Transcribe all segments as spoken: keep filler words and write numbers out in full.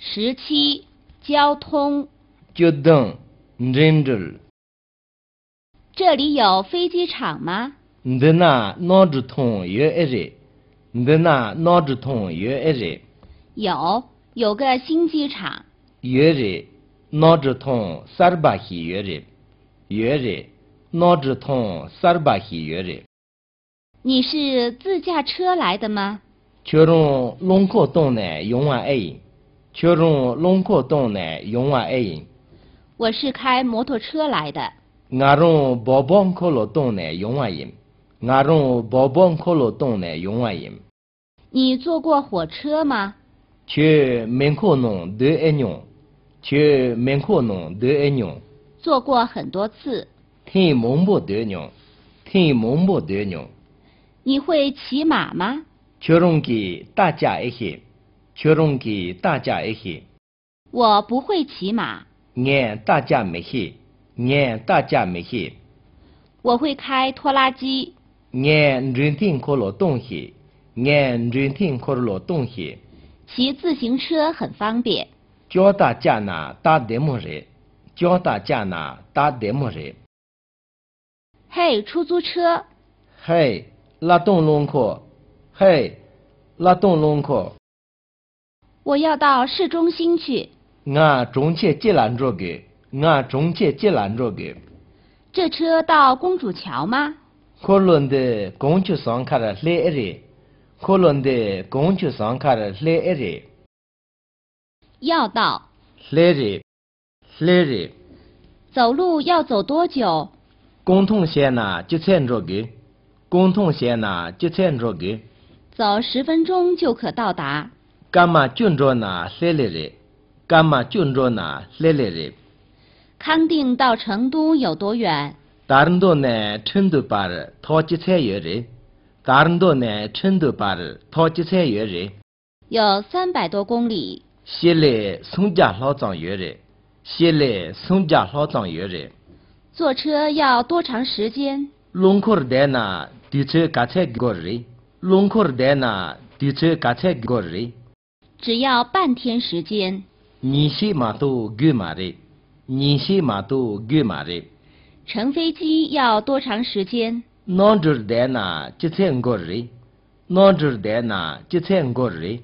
十七、交通。 བཅུ་བདུན། འགྲིམ་འགྲུལ། 这里有飞机场吗？ འདི་ན་གནམ་གྲུ་ཐོན་ཡོད་ཨེ་རེད། འདི་ན་གནམ་གྲུ་ཐོན་ཡོད་ཨེ་རེད། 有，有个新机场。 ཡོད་རེད། གནམ་གྲུ་ཐོན་གསར་པ་ཞིག་ཡོད་རེད། ཡོད་རེད། གནམ་གྲུ་ཐོན་གསར་པ་ཞིག་ཡོད་རེད། 你是自驾车来的吗？ ཁྱོད་རང་རླངས་འཁོར་བཏང་ནས་ཡོང་བ་ཨེ་ཡིན། ཁྱོད་རང་རླངས་འཁོར་བཏང་ནས་ཡོང་བ་ཨེ་ཡིན། 我是开摩托车来的。 ང་རང་སྦག་སྦག་འཁོར་ལོ་བཏང་ནས་ཡོང་བ་ཡིན། ང་རང་སྦག་སྦག་འཁོར་ལོ་བཏང་ནས་ཡོང་བ་ཡིན། 你坐过火车吗？ ཁྱོད་མེ་འཁོར་ནང་སྡོད་ཨེ་མྱོང་། ཁྱོད་མེ་འཁོར་ནང་སྡོད་ཨེ་མྱོང་། 坐过很多次。 ཐེངས་མང་པོ་སྡོད་མྱོང་། ཐེངས་མང་པོ་སྡོད་མྱོང་། 你会骑马吗？ ཁྱོད་རང་གིས་རྟ་བཅའ་ཨེ་ཤེས། ཁྱོད་རང་གིས་རྟ་བཅའ་ཨེ་ཤེས། 我不会骑马。 ངས་རྟ་བཅའ་མི་ཤེས། ངས་རྟ་བཅའ་མི་ཤེས། 我会开拖拉机。 ངས་འགྲུལ་འཕྲིན་འཁོར་ལོ་གཏོང་ཤེས། ངས་འགྲུལ་འཕྲིན་འཁོར་ལོ་གཏོང་ཤེས། 骑自行车很方便。 ལྕགས་རྟ་བཅའ་ན་སྟབས་བདེ་མོ་རེད། ལྕགས་རྟ་བཅའ་ན་སྟབས་བདེ་མོ་རེད། 嘿，出租车。 ཧེ། གླ་གཏོང་རླངས་འཁོར། ཧེ། གླ་གཏོང་རླངས་འཁོར། 我要到市中心去。 ང་གྲོང་ཁྱེར་སྤྱི་ལ་འགྲོ་དགོས། ང་གྲོང་ཁྱེར་སྤྱི་ལ་འགྲོ་དགོས། 这车到公主桥吗？ འཁོར་ལོ་འདི་གངས་ཅན་ཟངས་མཁར་སླེབས་ཨེ་རེད། འཁོར་ལོ་འདི་གངས་ཅན་ཟངས་མཁར་སླེབས་ཨེ་རེད། 要到。 སླེབས་རེད། སླེབས་རེད། 走路要走多久？ རྐང་ཐང་བྱས་ན་ཅི་ཚད་འགྲོ་དགོས། རྐང་ཐང་བྱས་ན་ཅི་ཚད་འགྲོ་དགོས། 走十分钟就可到达。 སྐར་མ་བཅུ་འགྲོ་ན་སླེབས་ལེ་རེད། སྐར་མ་བཅུ་འགྲོ་ན་སླེབས་ལེ་རེད། 康定到成都有多远？ དར་མདོ་ནས་ཁྲིན་ཏུའུ་བར་ཐག་ཅི་ཚད་ཡོད་རེད། དར་མདོ་ནས་ཁྲིན་ཏུའུ་བར་ཐག་ཅི་ཚད་ཡོད་རེད། 有三百多公里。 ཞི་ལི་སུམ་བརྒྱ་ལྷག་ཙམ་ཡོད་རེད། ཞི་ལི་སུམ་བརྒྱ་ལྷག་ཙམ་ཡོད་རེད། 坐车要多长时间？ རླངས་འཁོར་བསྡད་ན་དུས་ཚོད་ག་ཚད་འགོར་རེད། རླངས་འཁོར་བསྡད་ན་དུས་ཚོད་ག་ཚད་འགོར་རེད། 只要半天时间。 ཉིན་ཤས་མ་གཏོགས་དགོས་མ་རེད། ཉིན་ཤས་མ་གཏོགས་དགོས་མ་རེད། 乘飞机要多长时间？ གནམ་གྲུར་བསྡད་ན་ཅི་ཚད་འགོར་རེད། གནམ་གྲུར་བསྡད་ན་ཅི་ཚད་འགོར་རེད།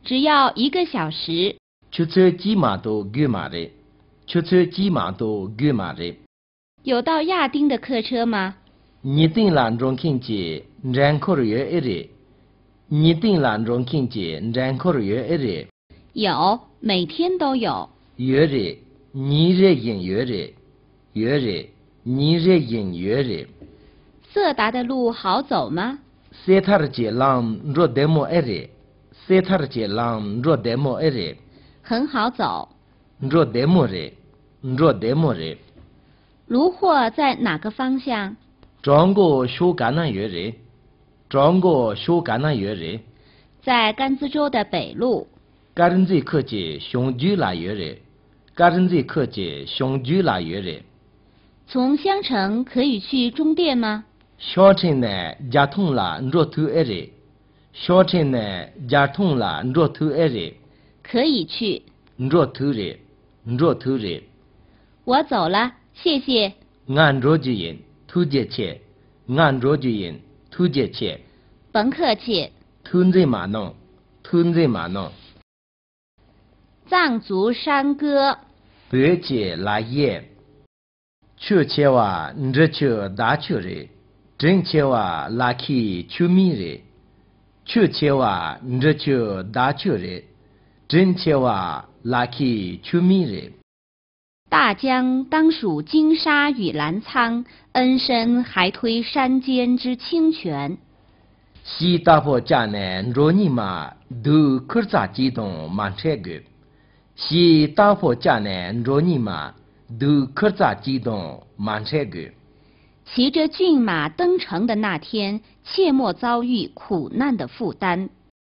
只要一个小时。 ཆུ་ཚོད་གཅིག་མ་གཏོགས་དགོས་མ་རེད། ཆུ་ཚོད་གཅིག་མ་གཏོགས་དགོས་མ་རེད། 有到亚丁的客车吗？ ཉི་སྟེང་ལ་འགྲོ་མཁན་གྱི་འགྲན་འཁོར་ཡོད་ཨེ་རེད། ཉི་སྟེང་ལ་འགྲོ་མཁན་གྱི་འགྲན་འཁོར་ཡོད་ཨེ་རེད། 有，每天都有。 ཡོད་རེད། ཉིན་རེ་བཞིན་ཡོད་རེད། ཡོད་རེད། ཉིན་རེ་བཞིན་ཡོད་རེད། 色达的路好走吗？ སེ་ཐར་གྱི་ལམ་འགྲོ་བདེ་མོ་ཨེ་རེད། སེ་ཐར་གྱི་ལམ་འགྲོ་བདེ་མོ་ཨེ་རེད། 很好走。 འགྲོ་བདེ་མོ་རེད། འགྲོ་བདེ་མོ་རེད། 炉火在哪个方向？ བྲག་འགོ་ཕྱོགས་ག་ན་ཡོད་རེད། བྲག་འགོ་ཕྱོགས་ག་ན་ཡོད་རེད། 在甘孜州的北路。 དཀར་མཛེས་ཁུལ་གྱི་བྱང་རྒྱུད་ལ་ཡོད་རེད། དཀར་མཛེས་ཁུལ་གྱི་བྱང་རྒྱུད་ལ་ཡོད་རེད། 从襄城可以去中甸吗？ ཤང་ཁྲེང་ནས་རྒྱ་ཐང་ལ་འགྲོ་ཐུབ་ཨེ་རེད། ཤང་ཁྲེང་ནས་རྒྱ་ཐང་ལ་འགྲོ་ཐུབ་ཨེ་རེད། 可以去。 འགྲོ་ཐུབ་རེད། འགྲོ་ཐུབ་རེད། 我走了，谢谢。 ང་འགྲོ་རྒྱུ་ཡིན། ཐུགས་རྗེ་ཆེ། ང་འགྲོ་རྒྱུ་ཡིན། ཐུགས་རྗེ་ཆེ། 甭客气。 ཐུགས་འཛེམ་མ་གནང་། ཐུགས་འཛེམ་མ་གནང་། 藏族山歌。 བོད་ཀྱི་ལ་གཞས། ཆུ་ཆེ་བ་འབྲི་ཆུ་བདག་ཆུ་རེད། དྲིན་ཆེ་བ་ལ་ཁའི་ཆུ་མིག་རེད། ཆུ་ཆེ་བ་འབྲི་ཆུ་བདག་ཆུ་རེད། དྲིན་ཆེ་བ་ལ་ཁའི་ཆུ་མིག་རེད། 大江当属金沙与澜沧，恩深还推山间之清泉。 བྱིའུ་རྟ་ཕོ་བཅའ་ནས་འགྲོ་ཉིན་མ་སྡུག་ཁུར་ཚ་གཅིག་དང་མ་འཕྲད་དགོས། བྱིའུ་རྟ་ཕོ་བཅའ་ནས་འགྲོ་ཉིན་མ་སྡུག་ཁུར་ཚ་གཅིག་དང་མ་འཕྲད་དགོས། 骑着骏马登城的那天，切莫遭遇苦难的负担。